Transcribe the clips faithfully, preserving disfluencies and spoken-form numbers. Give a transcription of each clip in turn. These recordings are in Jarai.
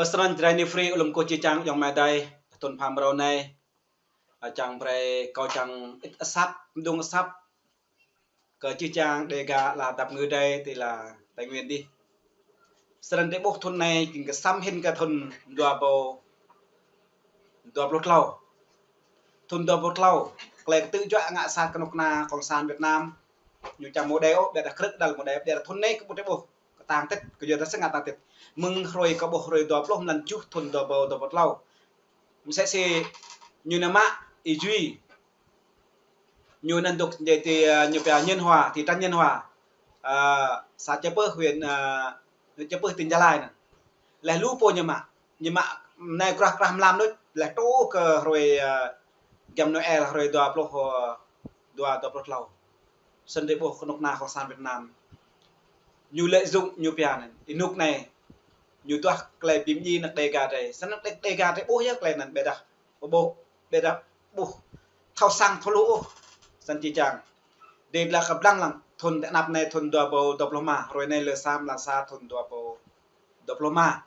Snăn Jrai New Free hlăm kơ čih čang ayŏng amai adơi, thŭn pham rơnai, čang brei kâo čang ĭt asăp, mđung asăp kơ čih čang Đêga ala dăp ngư drei ti ala Tây Nguyên dih. Snăn drei ƀuh thŭn anai jing kơ săm hĭn kơ thŭn dua ƀâo dua pluh tlâo. Thŭn dua ƀâo tlâo, klei ktư̆ juă ngă sat kơnuk kơna Cộng sản Việt Nam, ñu čang mơ̆ng đei ôh, ƀiădah krư̆ kơđăl mơ̆ng đei, ƀiădah thŭn anai kơ ƀuh drei ƀuh kơtang tĭt, kơ yua dah sơngat tang tĭt. Mơ̆ng hruê kơ ƀuh hruê dua pluh mlan tơjuh thŭn dua ƀâo dua pluh tlâo. Msĕ si ñu nao mă Y Duy. Ñu anăn dôk dê ti, ơ, ñu pia Nhân Hòa, thị trấn Nhân Hòa. Ơ, xã Chư Pưh, huyện, ơ, Chư Pưh, tỉnh Gia Lai anăn. Leh lu pô ñu mă, ñu mă anai krah krah mlam đôč, leh truh kơ hruê, ơ, giăm Noel hruê dua pluh, ơ, dua, dua pluh tlâo. Snăn drei ƀuh kơnuk kơna Cộng sản Việt Nam ñu lợi dụng ñu pia anăn. Ênuk anai ñu duah klei bi mdjiê anak Đêga drei. Snăn anak Đêga drei ƀuh yơh klei anăn ƀiădah ƀuh, ƀiădah ƀuh thâo săng thâo hluh ôh. Snăn čih čang. Drei lăng kơ blang lăng thŭn ti anăp anai thŭn dua ƀâo dua pluh êma, hruê anai lơ sa mlan sa thŭn dua ƀâo dua pluh êma.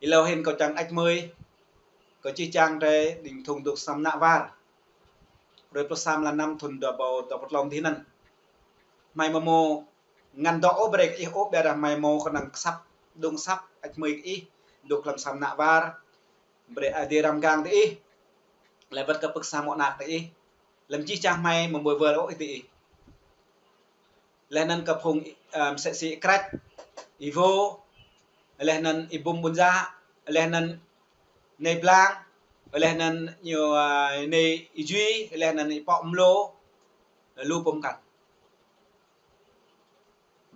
Êlâo hĭn kâo čang ăč mơi, kâo čih čang drei đĭng thŭn dôk săm nă war. Hruê pluh sa mlan năm thŭn dua ƀâo dua pluh tlâo dih anăn. Hmei amâo mâo ngăn dŏ ôh brei kơ ih ôh, ƀiădah hmei mâo kơnang asăp, mđung asăp, ăč mơi kơ ih, dôk hlăm săm nă war, brei Aê Diê răng mgang ti ih, leh wăt kơ pơ̆k sa mŏ anak ti ih, hlăm čih čang hmei amâo ƀuh wơr ôh ti ih. Leh anăn kơ phung, ơ, msĕ si Y Krăč, Y Vô, leh anăn Y Bum Ƀuôn Za, leh anăn Nay Blang, leh anăn ñu, ơ, Nay Y Duy, leh anăn Y Pŏk Mlô, lu pô mkăn.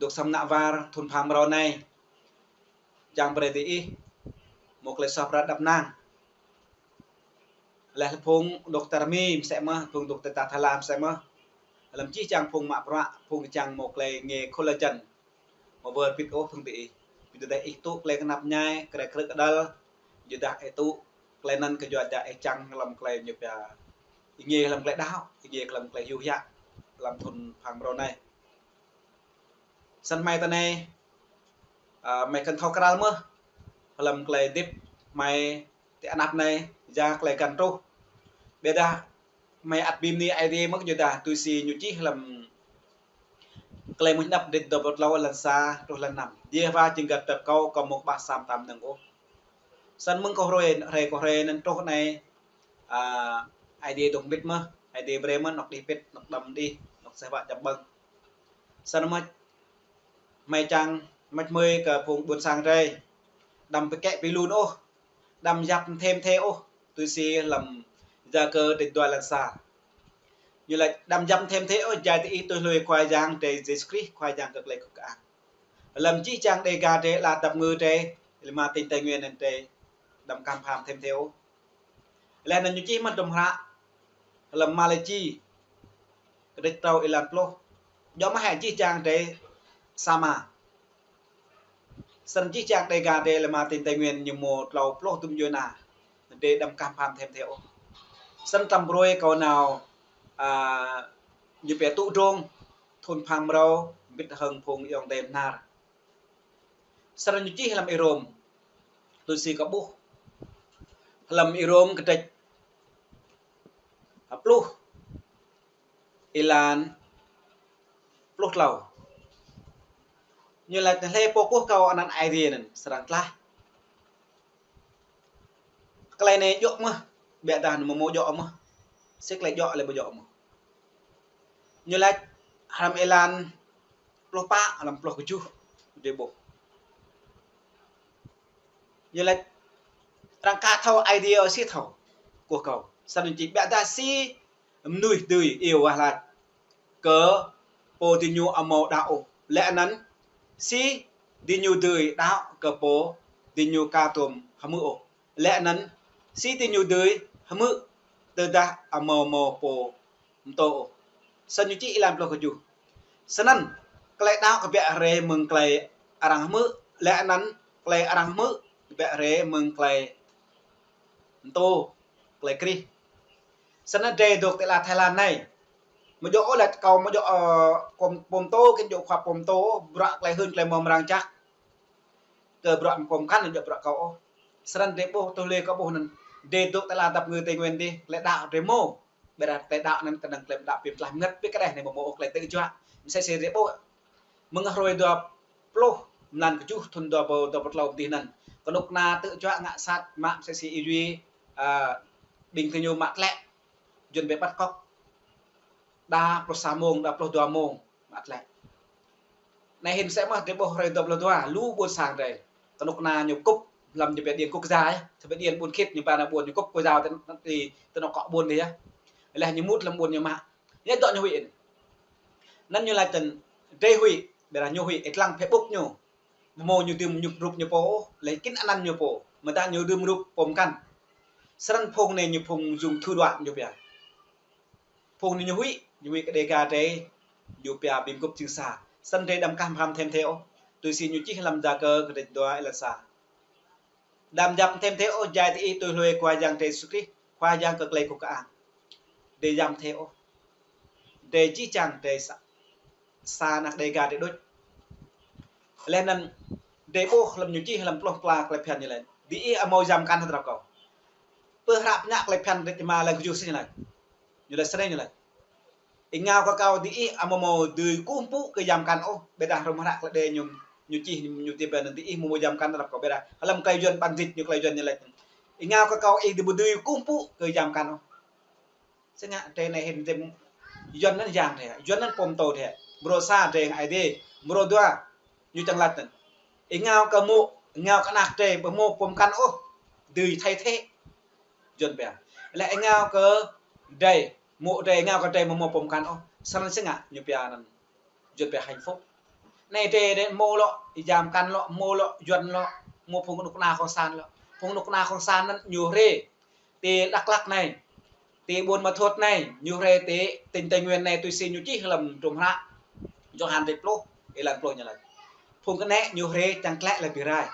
Dôk săm nă war thŭn pham rơnai. Čang brei ti ih mâo klei soh prat đăp năng. Leh phung doktor Mi msĕ mơh, phung doktor ta Thái Lan msĕ mơh. Hlăm čih čang phung mă bruă, phung čang mâo klei ngă collagen. Amâo wơr bĭt ôh phung ti ih. Bi tơdah ih tŭ klei knap mñai, klei krư̆ kơđăl, tơdah ih tŭ klei anăn kơ yua dah ih čang hlăm klei ñu pia ih ngă hlăm klei đăo, ih ngă hlăm klei hiu hiă, hlăm thŭn pham rơnai. Snăn hmei ti anai, ơ, hmei kăn thâo kral mơh, hlăm klei hdĭp hmei ti anăp anai, ya klei găn truh. Ƀiădah hmei ăt bi mni Aê Diê mơh kơ yua dah tui si ñu čih hlăm Klei Mmuñ Hđăp dêh dua pluh tlâo lăn sa truh lăn năm. Yêhôwa jing găp dăp kâo, kâo amâo kƀah sa mta mnơ̆ng ôh. Snăn mơ̆ng kơ hruê, hruê kơ hruê anăn truh anai, ơ, Aê Diê dôk mbĭt mơh, Aê Diê brei mơh anôk đih pĭt, anôk đăm đih, anôk seh wă jăp ƀơ̆ng. Snăn mơh hmei čang măč mơi kơ phung ƀuôn sang drei. Đăm bi kĕ bi lun ôh. Đăm yap mthê mthê ôh. Tui si hlăm Yakơ dêh dua lăn sa. Ñu lač đăm yap mthê mthê ôh, jai ti ih tui hluê Khua Yang drei Yêsu Krist, Khua Yang kơ klei kơkuh kơang. Hlăm čih čang Đêga drei, ala dăp ngư drei, lĕ mă tỉnh Tây Nguyên anăn drei, đăm kăm pham mthê mthê ôh. Leh anăn ñu čih mơh hdruôm hră hlăm Malaki, kdrêč klâo êlan pluh. Djŏ mơh hĕ čih čang drei sa mă. Snăn čih čang Đêga drei lĕ mă tỉnh Tây Nguyên ñu mâo tlâo pluh dŭm djuai ana. Drei đăm kăm pham mthê mthê ôh. Snăn tăm brơi kâo nao, ơ, ñu pia tŭ drông thŭn pham rơbâo mbĭt hŏng phung ayŏng adei Bơhnar. Snăn ñu čih hlăm Y-Rôm. Tui si kâo ƀuh. Hlăm Y-Rôm kdrêč pluh êlan pluh tlâo. Ñu lač hlei pô kơkuh kâo anăn Aê Diê anăn srăng tlaih. Klei anei djŏ mơh, ƀiădah ñu amâo mâo djŏ mơh. Si klei djŏ lĕ ƀu djŏ mơh. Ñu lač hlăm êlan pluh pă, hlăm pluh kjuh, drei ƀuh. Ñu lač arăng ka thâo Aê Diê ôh si thâo kơkuh kâo. Snăn ñu čih ƀiădah si mnuih dưi iêu wah lač kơ pô diñu amâo đăo ôh. Leh anăn si diñu dưi đăo kơ pô diñu ka tuôm hmư̆ ôh. Leh anăn si diñu dưi hmư̆ tơdah amâo mâo pô mtô ôh. Snăn ñu čih êlan pluh kjuh. Snăn klei đăo kbiă hriê mơ̆ng klei arăng hmư̆, leh anăn klei arăng hmư̆ kbiă hriê mơ̆ng klei mtô, klei Krist. Snăn drei dôk ti ala Thái Lan anei. Amâo djŏ ôh lač kâo amâo djŏ, ơ, pô, pô mtô, kơ djŏ khua pô mtô, bruă klei hưn klei mrâo mrang jăk. Kơ bruă mkŏm kăn djŏ bruă kâo ôh. Srăng drơi ƀuh tơlơi kơ ƀuh anŭn. Drơi dŏ tơlơi dăp ngui Tây Nguyên dih, tơlơi đaŏ drơi mơ̆. Ƀiădah tơlơi đaŏ anŭn kơnơ̆ng tơlơi đaŏ pĭ pơtlaih mơngăt pĭ kơ drơi anai mơ̆ mơ̆ ôh tơlơi tơjuă. Mơsĕ si drơi ƀuh. Mơ̆ng hrơi dua pluh mlan kơjuh thun dua rơbâo dua pluh klâo dih anŭn. Kơnuk kơna tơjuă ngă sat mă mơsĕ si ih jui, a, ƀing tơ ñu mă tlĕ. Jun bĕ bắt cóc. Đa pluh sa mông, đa pluh dua mông. Mă tlĕ. Anai hĭn sĕ mơ̆ drơi ƀuh hrơi dua pluh dua, lu ƀôn sang drơi. Kơnuk kơna ñu kŭp, lăm ñu pia điện quốc gia, tơ pia điện ƀuôn khĭt, ñu pia anai ƀuôn ñu kŭp quốc gia, tơ, tơ, tơ anŏ kŏ ƀuôn dih yơh. Leh ñu mŭt lăm ƀuôn ñu mă. Yơh dŏ ñu huĭ anai. Anŭn ñu laĭ tơ̆n, drơi huĭ, ƀiădah ñu huĭ, ih lăng Facebook ñu. Mơ̆ ñu dưm ñu rup ñu pô, leh kĭn anăn ñu pô. Mơ̆ ta ñu dưm rup pô mơkăn. Srăng phung anai ñu phung dùng thủ đoạn ñu pia. Phung anai ñu huĭ, ñu huĭ kơ Dega drơi, ñu pia bim gŭp jing sa. Srăng drơi đăm kah mham thêm thê ôh. Tui si ñu čih lăm Jakơ kơdrêč dua êlan sa. Đăm yăm thêm thê ôh, djai tơ ih tui hlue Khua Yang drơi Yêsu Krist, Khua Yang kơ tơlơi kơkuh kơang. Drơi yăm thê ôh. Drơi jih jang drơi sa, sa anăk Dega drơi đôč. Leh anŭn drơi ƀuh lăm ñu čih lăm pluh pla tơlơi phiăn ñu laĭ. Diih ăt hmâo yăm kăn hơdră kâo. Pơ hră pơñă tơlơi phiăn drơi čơma lăng kơjuh sĭt ñu laĭ. Ñu laĭ sơnai ñu laĭ. Ih ngă kơ kâo diih ăt hmâo hmâo dưi kơkuh pơpŭ kơ yăm kăn ôh. Ƀiădah hrŏm hră tơlơi đe ñu, ñu čih ñu tơbiă anŭn diih hmâo hmâo yăm kăn hơdră kâo ƀiădah. Lăm tơlơi Yuan bản dịch ñu tơlơi Yuan ñu laĭ. Ih ngă kơ kâo ih dưi ƀu dưi kơkuh pơpŭ kơ yăm kăn ôh. Sĭt ngă drơi anai hĭn drơi Yuan anŭn yang drơi, Yuan anŭn pô pơtô drơi. Mrô sa drơi Ơi Adai, mrô dua ñu čang laĭ anŭn. Ih ngă kơ mơ̆, ngă kơ anăk drơi, ƀu hmâo pô mơkăn ôh, dưi thay thế. Yuan pia. Leh ih ngă kơ drơi, mơ̆ drơi, ngă kơ drơi ƀu hmâo pô mơkăn ôh. Srăng sĭt ngă ñu pia anŭn. Yuan pia hạnh phúc. Anai drơi drơi hmâo lŏ, yăm kăn lŏ, hmâo lŏ, Yuan lŏ, hmâo phung kơnuk kơna Cộng sản lŏ. Phung kơnuk kơna Cộng sản anŭn ñu hrơi. Ti Dak Lak anai, ti Buôn Ma Thuột anai, ñu hrơi ti tỉnh Tây Nguyên anai tui si ñu čih lăm hrŏm hră. Yôhan drơi pluh, êlan pluh ñu laĭ. Phung kơnĕ ñu hrơi čang tlĕ lĕ bi rai.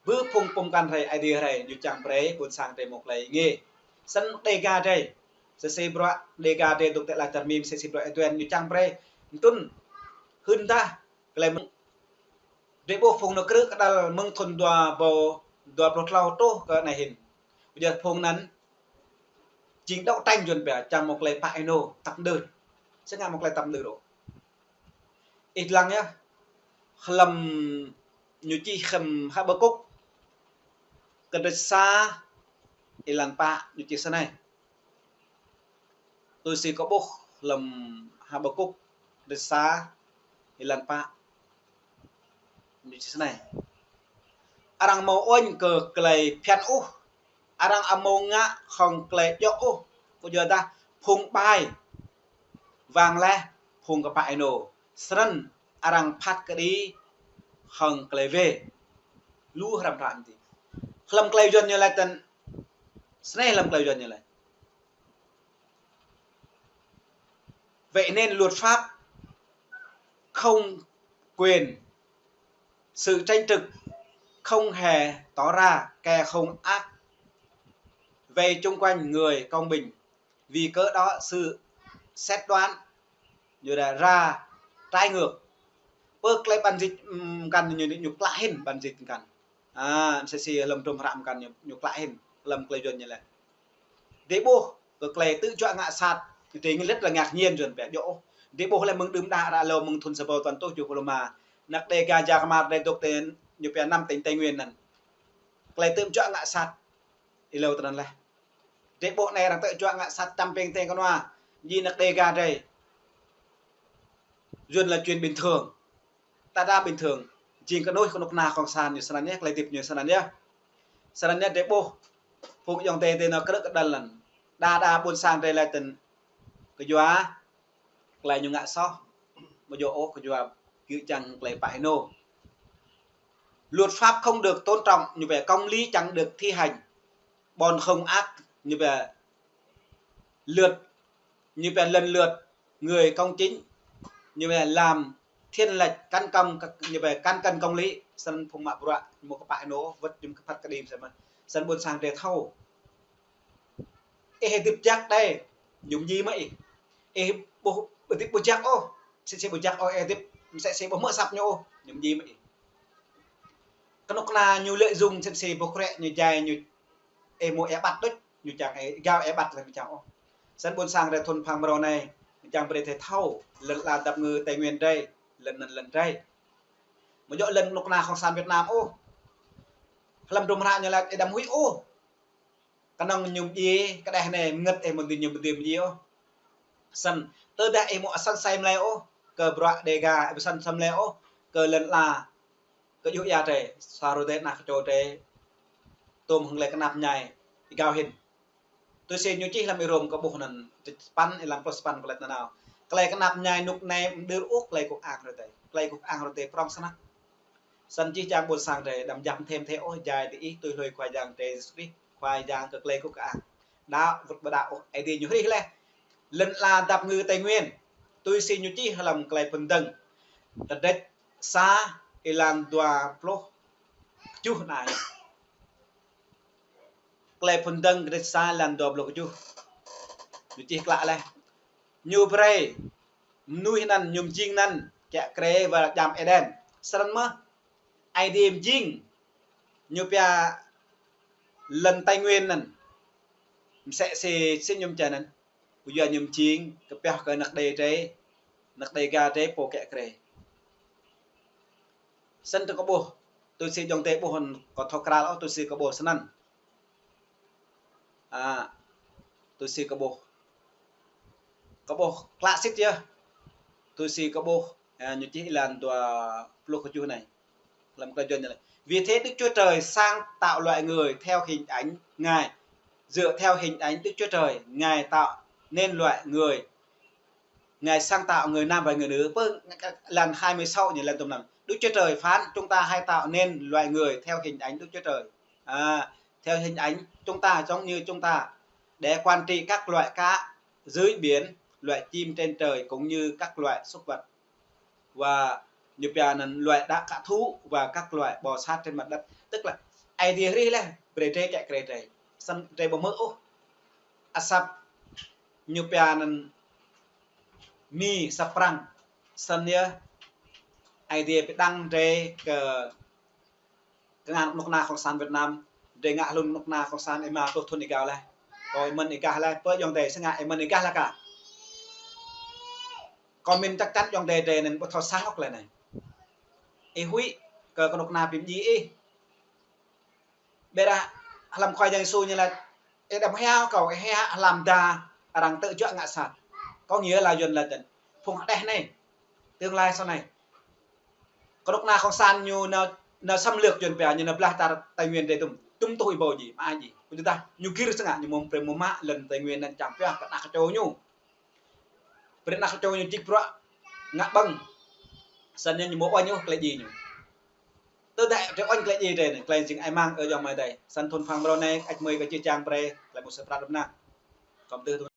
Bơ phung pơmkăn hrơi Ơi Adai hrơi, ñu čang brơi ƀôn sang drơi hmâo tơlơi ngă. Srăng Dega drơi. Sĕ si bruă Dega drơi dŏ tơlơi čar Mi, sĕ si bruă Ơi Adai ñu čang brơi. Tŭn hưn dah, tơlơi mơ̆ng drơi ƀuh phung anŭn krư̆ kơđăl mơ̆ng thun dua rơbâo dua pluh klâo truh kơ anai hĭn. Ƀiădah phung anŭn jing đấu tranh Yuan pia, čang hmâo tơlơi pă ênô, tăp đơr. Sĭt ngă hmâo tơlơi tăp đơr ôh. Ih lăng yơh, lăm ñu čih lăm Habakuk, kơdrêč sa, êlan pă, ñu čih sơnai. Tui si kâo ƀuh lăm Habakuk, kơdrêč sa, êlan pă. Ñu čih sơnai. Arăng hmâo uănh kơ tơlơi phiăn ôh. Arăng ăt hmâo ngă hăng tơlơi djŏ ôh. Kơ yua dah phung ƀai wang laih phung kơpă ênô. Srăng arăng phat kơđi hăng tơlơi wê. Lu hrăm hrăm ti. Lăm tơlơi Yuan ñu laĭ tơ̆n. Sơnai lăm tơlơi Yuan ñu laĭ. Vậy nên luật pháp không quyền sự tranh trực, không hề tỏ ra kẻ hung ác vây chung quanh người công bình, vì cớ đó sự xét đoán như là ra trái ngược. Pơ tơlơi bản dịch, ừm, mơkăn ñu, ñu klă hĭn bản dịch mơkăn. A, sĕ si lăm hrŏm hră mơkăn ñu, ñu klă hĭn, lăm tơlơi Yuan ñu laĭ. Drơi ƀuh kơ tơlơi tơjuă ngă sat, drơi ngă lĕ là ngạc nhiên Yuan pia djŏ ôh. Drơi ƀuh lĕ mơ̆ng đưm đă ră lơ mơ̆ng thun sa rơbâo tơ̆n tuh juh pluh rơma. Anăk Dega jak kơmar drơi dŏ ti ñu pia năm tỉnh Tây Nguyên anŭn. Tơlơi tơjuă ngă sat. Ih lâo tơnăn laih. Drơi ƀuh anai arăng tơjuă ngă sat čăm ping teng kơnua. Jing anăk Dega drơi. Yuan là chuyện bình thường. Ta đa bình thường. Jing kơnuih kơnuk kơna Cộng sản ñu sơnăn yơh, tơlơi hơdip ñu sơnăn yơh. Sơnăn yơh drơi ƀuh. Phung ayŏng adơi tơ anŭn krư̆ kơđăl anŭn. Đa đa ƀôn sang drơi laĭ tơ̆n. Kơ yua tơlơi ñu ngă soh. Ƀu djơ̆ ôh kơ yua gơ̆ čang tơlơi pă ênô. Luật pháp không được tôn trọng, như vậy công lý chẳng được thi hành. Bọn hung ác, như vậy lượt, như vậy lần lượt người công chính, như vậy làm thiên lệch cán công, như vậy cán cân công lý. Srăng phung mă bruă, hmâo kơpă ênô, wơ̆t ñu kơpăt kơđi srăng mơ̆n. Srăng ƀôn sang drơi thâo. Ih hơdip jak đơi, ñu mơñi mơ̆ ih. Ih ƀu, ƀu hơdip ƀu jak ôh, sĕ sĕ ƀu jak ôh, ih hơdip sĕ sĕ ƀu hmư̆ asăp ñu ôh, ñu mơñi mơ̆ ih. Kơnuk kơna ñu lợi dụng sĭt si boh krĕ ñu jai ñu ih mơ̆ ih ƀăt đôč, ñu čang ih gao ih ƀăt lĕ ñu čang ôh. Sĭt ƀôn sang rai thun phang mrâo anai, ñu čang brơi thâo thâo, lŏn ala dăp ngư Tây Nguyên rai, lŏn anŭn lŏn rai. Mơ̆ djơ̆ lŏn kơnuk kơna Cộng sản Việt Nam ôh. Hlăm hrŏm hră ñu laĭ ih đăm huĭ ôh. Kơnơ̆ng ñu mdjiê, kơđeh anai mơngơ̆t ih mơ̆ dưi ñu mdjiê mdjiê ôh. Sĭt, tơdah ih mơ̆ asăn sai mlei ôh, kơ bruă Đêga, ih pơsăn sai mlei ôh, kơ lŏn ala, kơ djuh ia drei, sa rô drei, ană kơčô drei, tôm hăng tơlơi kơnap mơñai, ih gao hĭn. Tui si ñu čih hlăm ih Rôm kơ ƀuh anŭn, tơpăn, ih lăm pluh tơpăn kơ lĕ nanao. Tơlơi kơnap mơñai rơnŭk anai mơdưr ôh tơlơi kơkuh kơang rơ drei. Tơlơi kơkuh kơang rơ drei prŏng snăk. Sĭt jih jang ƀôn sang drei, đăm djăp thêm thế ôh, jai ti ih tui hlôi Khua Yang drei Yêsu Krist, Khua Yang kơ tơlơi kơkuh kơang. Đaŏ, wơ̆t ƀu đaŏ ôh, Aê Diê ñu hrih laih. Lŏn ala dăp ngư Tây Nguyên, tui si ñu čih hlăm tơlơi Phŭn Dơ̆ng, kơdrêč sa, êlan dua pluh kơjuh anai. Tơlơi Phŭn Dơ̆ng kơdrêč sa, êlan dua pluh kơjuh. Ñu čih klă laih. Ñu brơi mơnuih anŭn ñu mjing anŭn kiă kriê wơ̆t djam Êđen. Sĭt mơ̆ Aê Diê mjing ñu pia lŏn Tây Nguyên anŭn. Msĕ si, si ñu mčah anŭn. Ƀu yua ñu mjing, kơpioh kơ anăk Đê drei, anăk Đêga drei pô kiă kriê. Sĭt tơ kơ ƀuh, tui si djŏng drei ƀuh, kơ thâo krăl ôh, tui si kơ ƀuh snăn. A, tui si kơ ƀuh. Kơ ƀuh klă sĭt yơh. Tui si kơ ƀuh, a, ñu čih êlan dua pluh kơjuh anai. Hlăm klei Yuan ñu laĭ: Vì thế Đức Chúa Trời sáng tạo loài người theo hình ảnh Ngài. Dựa theo hình ảnh Đức Chúa Trời, Ngài tạo nên loài người. Ngài sáng tạo người nam và người nữ. Pơ êlan hai mươi sáu ñu laĭ tôm anŭn. Đức Chúa Trời phán chúng ta hãy tạo nên loài người theo hình ảnh Đức Chúa Trời. À, theo hình ảnh chúng ta, giống như chúng ta, để quản trị các loại cá dưới biển, loại chim trên trời cũng như các loại súc vật. Và ñu pia anŭn loại đá, cả thú và các loại bò sát trên mặt đất. Tức là Aê Diê hrih laih brơi drei kiă kriê drei. Sĭt drei ƀu hmư̆ ôh. Asăp ñu pia anŭn Mi, asăp Prăng. Sĭt yơh Aê Diê pơđăng drei kơ kơnang kơnuk kơna Cộng sản Việt Nam, drei ngă hlŭn kơnuk kơna Cộng sản ih mă pluh thŭn ih gao laih. Kâo ih mơ̆n ih gah laih, pơ djŏng drei sĭt ngă ih mơ̆n ih gah laih kah. Kâo mĭn chắc chắn djŏng drei drei anŭn ƀu thâo sang ôh tơlơi anai. Ih huĭ kơ kơnuk kơna ƀing mjĭ ih. Ƀiădah hlăm Khua Yang Yêsu ñu laĭ, ih đăm hiao kâo, ih hiao hlăm da arăng tơjuă ngă sat. Có nghĩa là Yuan laĭ tơ̆n, phung hơđeh anai, tương lai sau này. Kơnuk kơna Cộng sản ñu nao, nao xâm lược Yuan pia, ñu nao blah čar Tây Nguyên drei tŭm, tŭm tuh ih ƀu djơ̆, mă ai djơ̆. Ƀu djơ̆ tah, ñu gir sĭt ngă, ñu mơ̆ brơi mơ̆ mă lŏn Tây Nguyên anŭn čang pioh kơ ană kơčô ñu. Brơi ană kơčô ñu čih bruă ngă ƀơ̆ng. Sĭt ñu mơ̆ uañ ôh tơlơi djai ñu. Tơdah drei uañ tơlơi djai drei anai, tơlơi jing ai mang ơ ayŏng amai adơi. Sĭt thŭn phang mrâo anai, ăt mơi kơ čih čang brơi, tơlơi mơ̆ sa prăt rơp nang. Kâo mơtưh